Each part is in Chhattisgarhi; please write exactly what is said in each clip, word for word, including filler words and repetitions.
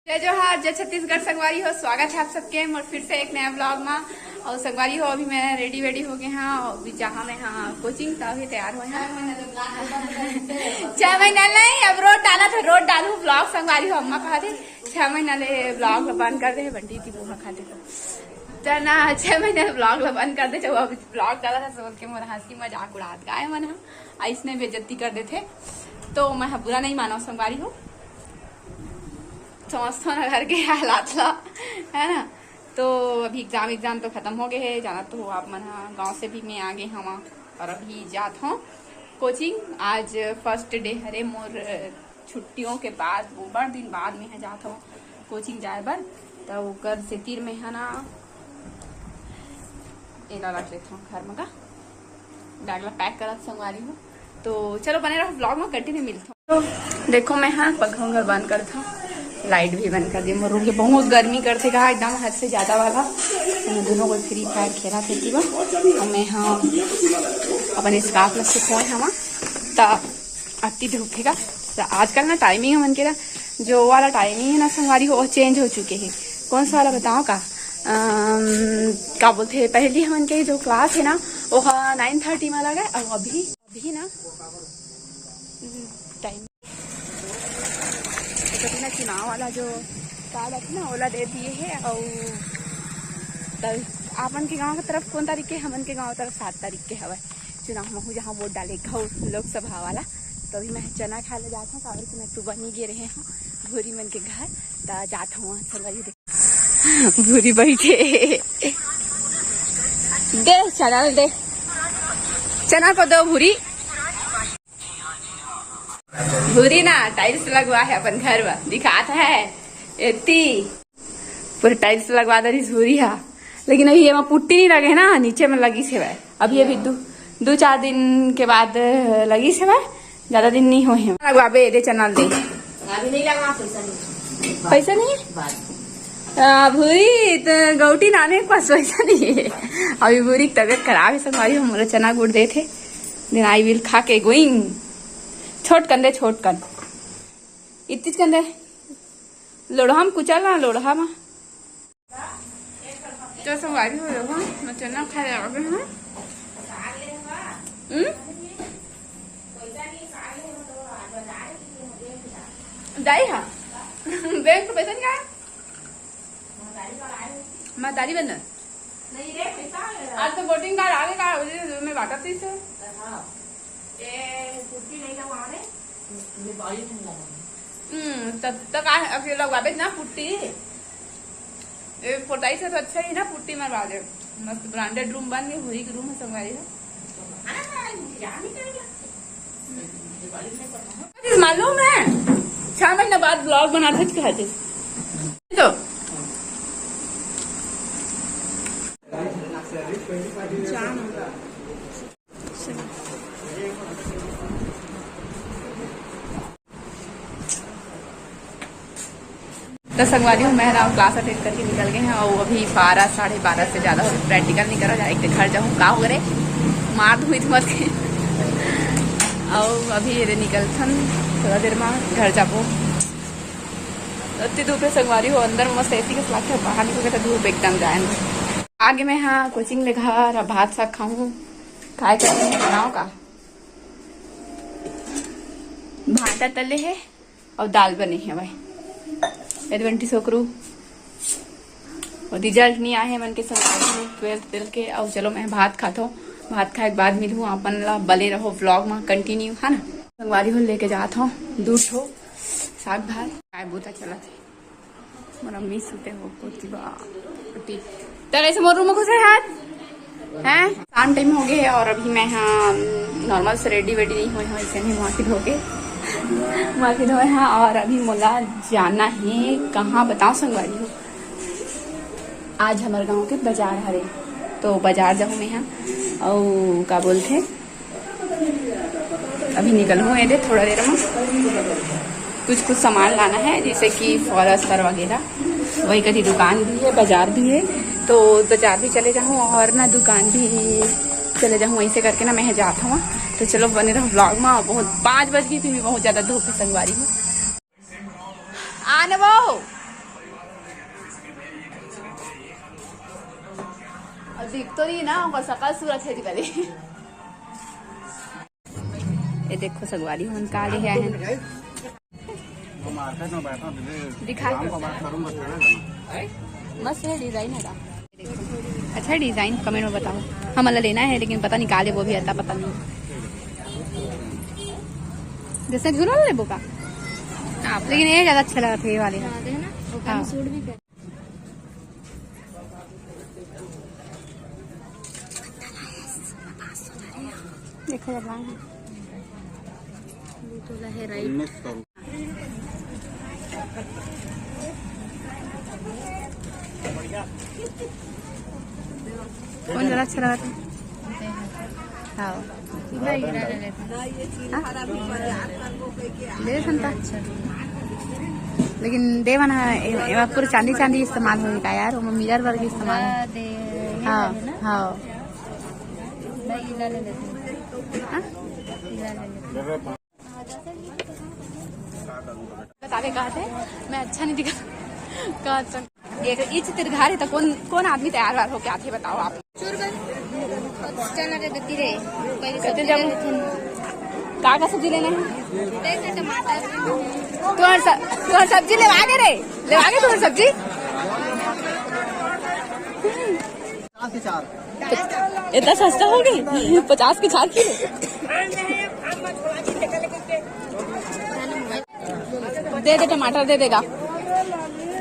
जय जोहार, जय छत्तीसगढ़ संगवारी हो, स्वागत है आप सबके मोर फिर से एक नया ब्लॉग में। और संगवारी हो, अभी मैं रेडी वेडी हो गए हाँ, अभी जहाँ मैं हाँ कोचिंग, तो अभी तैयार हुए हैं। छह महीना नहीं, अब रोज डाला था, रोज डालू ब्लॉग। संगवारी हो, अम्मा कहा थे छह महीना ले ब्लॉग बंद कर दे, बंटी की मुँह खाते तो चना छह महीना ब्लॉग ला बंद कर दे, जब अभी ब्लॉग डाला था, बोल के मोर हंसी मजाक उड़ात गाय मन ह, इसने बेइज्जती कर देते। तो मैं ह बुरा नहीं मानो संगवारी हो, समझथो ना घर के हालात ला, है ना। तो अभी एग्जाम एग्जाम तो खत्म हो गए है, जाना तो आप मन ह। गाँव से भी मैं आ गई हूँ और अभी जात हूँ कोचिंग। आज फर्स्ट डे हरे मोर छुट्टियों के बाद, वो बड़ दिन बाद मैं ह जात हूँ कोचिंग जाए बर। तो ओकर से तीर में है ना, एला रख लेत हूँ घर में का, बैग ला पैक करत संगवारी हो। तो चलो बने रहो ब्लॉग में, कंटिन्यू मिलत हूँ। तो देखो मैं हाँ पगलों घर बंद करत हूँ, लाइट भी बंद कर दी। मोर रूम के बहुत गर्मी करथे का, एकदम हद से ज्यादा वाला। तो मैं दोनों को फ्री फायर खेला थे बा, और मैं हाँ अपन स्कार्फ ला सुखोए हवा। त अति धूप हे का। त आजकल ना टाइमिंग हमन के ना, जो वाला टाइमिंग है ना संगवारी हो, वो चेंज हो चुके हैं। कौन सा वाला बताओ का? अम, का बोलते हैं, पहली हमन के जो क्लास है ना, वो नाइन थर्टी में लगा, और अभी अभी ना टाइम, अभी ना चुनाव वाला जो कार्ड आथे ना, ओला दे दिए है। और त आपन के गांव के तरफ कौन तारीख के? हमन के गांव तरफ सात तारीख के हवय चुनाव, महू जहां वोट डाले घाव लोकसभा वाला। तो अभी मैं चना खाए ले जात हूँ, काबर कि मैं सुबह नहीं गे रहे हूँ भूरी मन के घर, त जात हूँ संगवारी देख। भूरी बैठे, दे चना दे, चना को दो भूरी। भूरी ना टाइल्स लगवा है अपन घर में, दिखात है एती पूरे टाइल्स लगवा दे रही भूरी हा। लेकिन अभी एमा पुट्टी नहीं लगे ना, नीचे में लगी से भाई। अभी अभी दो दो चार दिन के बाद लगी से भाई, ज्यादा दिन नहीं हो है। लगवाबे दे चना दे। अभी नहीं लगा, पैसा नहीं। पैसा नहीं है? आ, भूरी तो गौटी नाने के पास पैसा नहीं है। अभी भूरी की तबीयत खराब है संगवारी, हम चना गुड़ दे थे। Then I will खा के going। छोट कन दे, छोट कन। इतनी कन दे। लोढ़ा में कुचल ना, लोढ़ा में। तो संगवारी हो, देखो, मैं चना खाए आ गए हूँ। हम्म? दाई हा। बैंक तो पैसा नहीं आया। महतारी बंधन। आज तो वोटिंग कार्ड आगे का, मैं बांटा थी से। हम्म, तब तक आ, अभी लगवाबे ना पुट्टी। ए, पोताई से तो अच्छा ही ना पुट्टी मरवा दे। मस्त ब्रांडेड रूम बन गई, हुई रूम है संगवारी है। मालूम है, छह महीना बाद ब्लॉग बनाते थे खाते। तो जान होगा। तो संगवारी हो, मैं ना क्लास अटेंड करके निकल गए हैं और अभी बारह, साढ़े बारह से ज्यादा हो गए, प्रैक्टिकल नहीं करा जाए, एक घर जाऊँ का हो रे, मार हुई मत। और अभी ये निकल थन, थोड़ा देर में घर जाबो। इतनी धूप है संगवारी हो, अंदर में मस्त एसी के सलाह है, बाहर निकल के तो धूप एकदम जाए। आगे मैं हाँ कोचिंग ले घर, अब भात साग खाऊं, काय कर बनाओ का, भाटा तले है और दाल बने है भाई। एडवेंटी सोकरू और रिजल्ट नहीं आए हैं मन के संग ट्वेल्थ ट्वेल्थ के। और चलो मैं भात खाता हूँ, भात खाए के बाद मिलूँ अपन ला। बले रहो ब्लॉग में कंटिन्यू, है ना। संगवारी हो लेके जात हूँ दू ठो साग भात। काय बोता चलत है। मोर अम्मी सुते हो कोती बा। कोती। त कैसे मोर रूम में घुसे हाथ? हैं? शाम टाइम हो गए है और अभी मैं हाँ नॉर्मल से रेडी वेडी नहीं हुए हूँ, ऐसे नहीं मुँह के धो के। मुँह के धोए हाँ और अभी मोला जाना है कहाँ बताओ संगवारी हो। आज हमारे गांव के बाजार हरे, तो बाजार जाऊँ मैं हाँ। और का बोलते, अभी निकलूँ एदे थोड़ा देर में। कुछ कुछ सामान लाना है, जैसे कि फल अस्तर वगैरह। वही कति दुकान भी है, बाजार भी है, तो बाजार भी चले जाऊँ और ना दुकान भी चले जाऊँ, ऐसे करके ना मैं जात हूँ। तो चलो बने रहो ब्लॉग में। बहुत पाँच बज गई, फिर भी बहुत ज्यादा धूप है संगवारी में। आने वो तो ये ना, ओकर सकल सूरत हे जी वाली। ये देखो संगवारी, हमन का ले आए हैं। दिखा। मस्त है डिजाइन है का। अच्छा डिजाइन comment में बताओ, हमन ला लेना है लेकिन पता नहीं का लेबो, अभी आता पता नहीं। जैसे झूला लेबो का आप, लेकिन ये ज्यादा अच्छा लगा था ये वाले। हाँ, देख ना, वो हाँ। सूट भी कर। देखो जब आए हैं। ये तो लहराई। कौन जरा अच्छा लगा था? हाँ। हाँ? ले संता। लेकिन देवन है, ए-, एमा पूरा चांदी चांदी इस्तेमाल होही का यार, ओमा मिरर वर्क इस्तेमाल है। हाँ, हाँ। हाँ? बतावे का थे, मैं अच्छा नहीं दिखा। का अच्छा। एक इच तिरघार है तो कौन, कौन आदमी तैयार वार होके आथे बताओ आप। चूर बन। चना के गति रे। पहले कते सब्जी जाबो? ले लेथन। का का सब्जी लेना है? देख ना टमाटर। तुम्हार स-, तुम्हार सब्जी लेवा दे रे। लेवा दे तुम्हार सब्जी। पचास के चार। इतना सस्ता हो गई, पचास के चार किलो। दे दे, टमाटर दे देगा।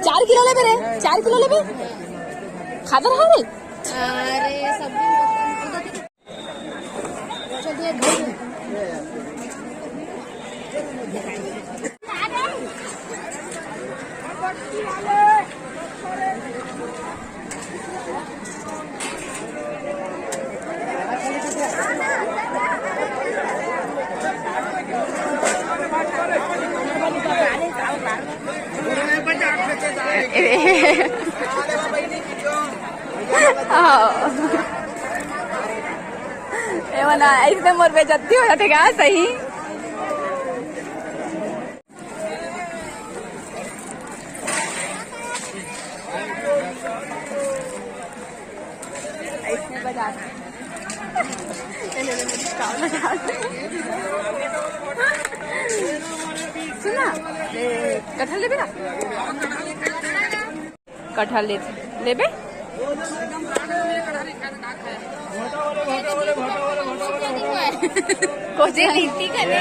चार किलो लेबे रे, चार किलो लेबे। खादर है रे। अरे, सब्जी हाँ। ए मना, ऐसे मोर बेइज्जती हो जाथे का सही? ऐसे बजा। सुन ना, ए, कटहल लेबे ना? कटहल लेथे, लेबे? कोजे नीति करे।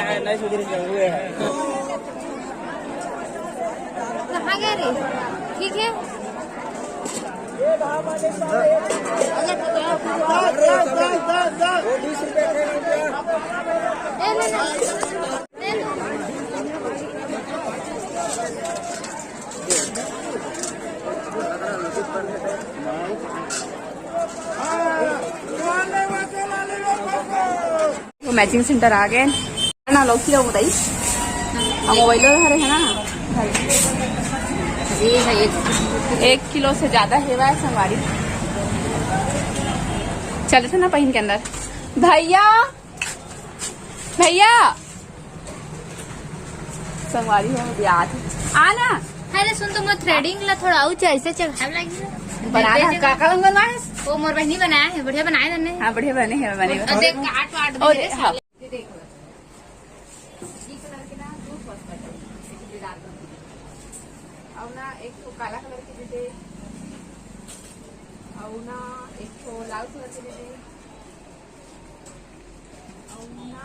कहाँ गए रे? ठीक है। ए, ले, ले। वो मैचिंग सेंटर आ गए ना, लौकी ला उताई। हम मोबाइल हरे है ना, जी है, एक, एक किलो से ज्यादा हेवा है संगवारी। चलते ना पहिन के अंदर। भैया, भैया, संगवारी हो गया आज। आना। अरे सुन, तो मोर थ्रेडिंग ला थोड़ा आऊ चाहे से चढ़ावे लगी। बनाना है, का, का रंग बनवा है? वो मोर बहनी बनाया है, बढ़िया बनाए तन्ने। हाँ, बढ़िया बने हैं, बने हैं। देख, काट वाट और दे दे हाँ। साले। ये देखो, ये कलर के ना दो फर्स्ट कलर, ये डार्क कलर। और ना एक ठो काला कलर के दे दे, और ना एक ठो लाल कलर के दे दे, और ना